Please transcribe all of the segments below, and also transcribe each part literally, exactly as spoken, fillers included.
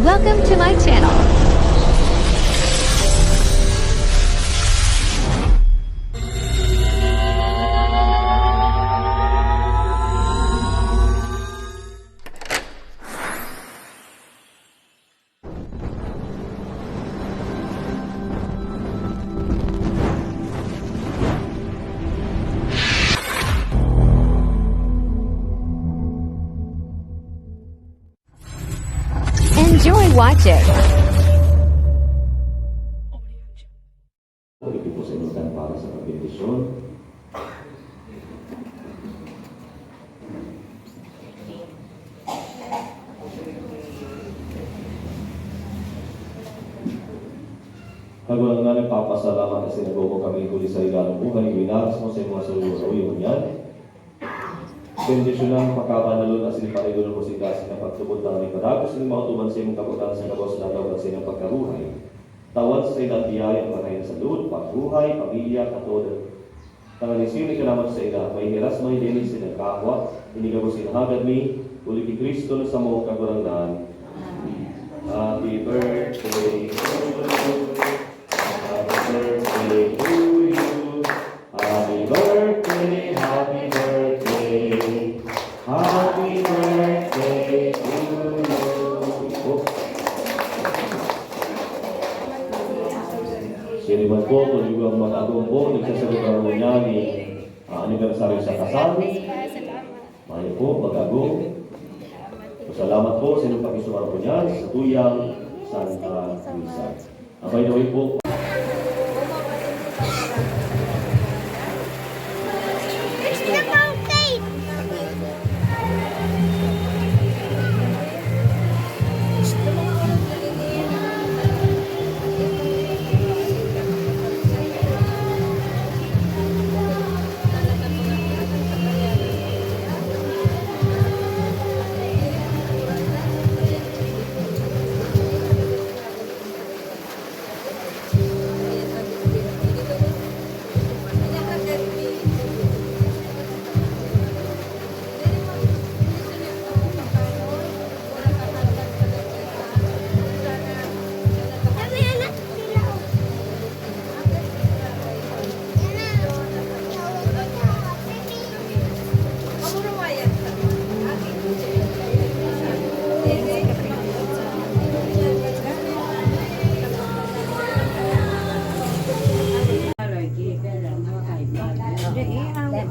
Welcome to my channel. Enjoy watching. Ito po sa inyo para sa pagbendisyon. Kagurangnan, nagpapasalamat na sinago mo kami huli sa regalong buhay, winaras mo sa mga sayo-sayo niyan. Bendisyonan, pakabanalon, asin panigonon mo sinda, asin ang pagtubod na kami padagos nin maotoban sa imong kabotan sa gabos na aldaw kan saindang pagkabuhay. Tawan sa sainda an biyaya, an banhayan na salud, pagbuhay, pamilya, katood, tanganing siring ka naman sa ila, may hiras, may linis, sa nagkakwa, ini gabos sinahagad mi, huli ki Cristo na samong Kagurangnan. Amen. Happy birthday to you. Happy birthday to you. Happy birthday, happy birthday. Happy birthday to you. Siring man po, kun igwa an mag-agom po, nagsasalita po niya ni, ah, anibersaryo sa kasal. Mayo po, mag-agom. Salamat po sa inyong pakisuwar po niyan sa tuyang Santa Misa. Ah, by the way po,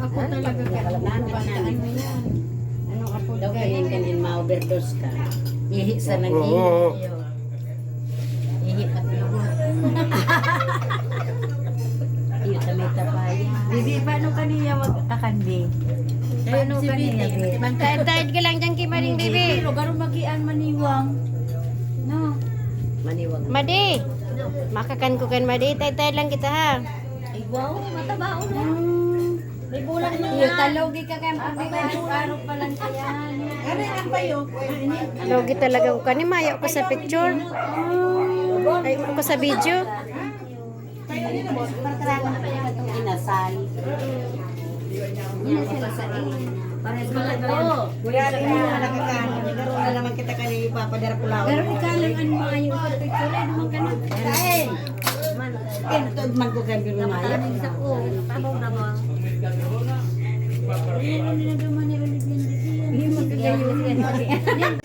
Ako talaga, ano yan? Ano ako, daw kanin, kanin, ma-overdose ka. Ihi sa lagi. Oo. Iyo, tamita pa yan. Bibi, paano kaniya magkakan, bi? Paano kaniya, bi? Taed-taed ka lang dyan kay Maring Bibi. Pero garo magian maniwang. No? Maniwang. Madi, makakan ko kan Madi. Taed-taed lang kita, ha? Ay, wow, matabaon na. May bulan na. Iyo, talogi ka kan Bibi. Araw pa lang kaya. Ano ang bayo? Lugi talaga ko kani, mayo ko sa picture. Ay, ko sa video. Inasal. Yan, sila sa inyo. Pares mo lang to. Kuya, rin mo na nakakaano. Nagkaroon na naman kita kani ipapadara ko lang. Pero ikaw lang ang maayo sa picture, eh, naman ka na. Kain! Kain, tuod man ko kayo, pero maayo. Taning sa ko. Tabaw na ba? Ayun, ang ginagawa ni Olive yan, di siya. Hindi mo kagayon.